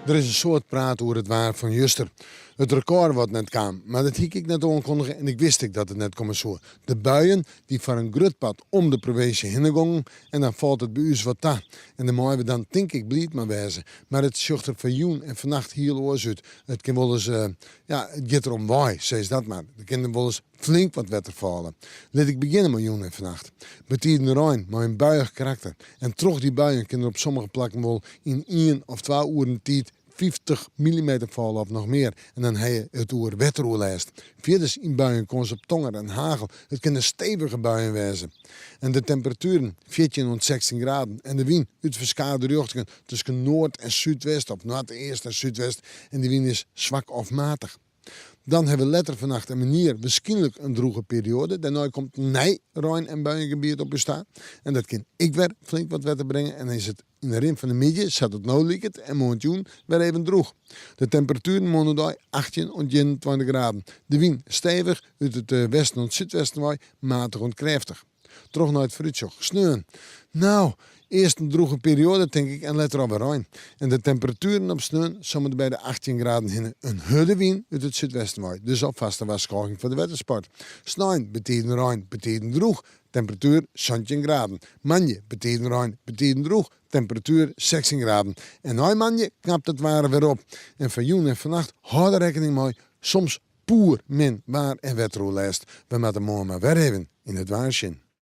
Der is in soad praat oer it waar fan juster. It rekôr wat net kaam, mar dat hie ik net oankondige en ik wist ek dat it net komme soe. De buien, dy't foar in grut part om de provinsje hinne gongen en dan falt it by ús wat ta. En dêr meie we dan tink ik bliid mei wêze. Mar it sjocht der foar jûn en fannacht hiel oars út. It kin wolris, ja, it giet der om wei, sis dat mar. Der kin wolris flink wat wetter falle. Lit ik begjinne mei jûn en fannacht. Betiden rein mei in buiïch karakter. En troch dy buien kin der op sommige plakken wol yn ien of twa oeren tiid 50 millimeter falle of noch mear. En dan ha je it oer wetteroerlêst. Fierders yn buien kâns op tonger en hagel. It kinne stevige buien wêze. En de temperatueren 14 oant 16 graden en de wyn út ferskate rjochtingen tusken noard en súdwest of noardeast en súdwest en dy wyn is swak of matich. Dan ha we letter fannacht en moarnier wierskynlik in drûge perioade. Dêrnei komt in nij rein en buiengebiet op ús ta. En dat kin ek wer flink wat wetter bringe en dan is it yn de rin fan de middei, sa't it no liket, en moarntejûn wer even drûch. De temperatueren moarn oerdei 18 oant 21 graden. De wyn stevich út it westen oant súdwesten wei, matich oant krêftich. Troch nei it foarútsjoch. Sneon, no, earst in drûge perioade tink ik en letter alwer rein. En de temperatueren op sneon somme by de 18 graden hinne. In hurde wyn út it súdwesten wei, dus alfêst in warskôging foar de wettersport. Snein betiden rein, betiden drûch, temperatuer 17 graden. Moandei betiden rein, betiden drûch, temperatuer 16 graden. En nei moandei knapt it waar wer op. En foar jûn en fannacht hâld der rekkening mei, soms poer min waar en wetteroerlêst. We moatte moarn mar wer even yn it waar sjen.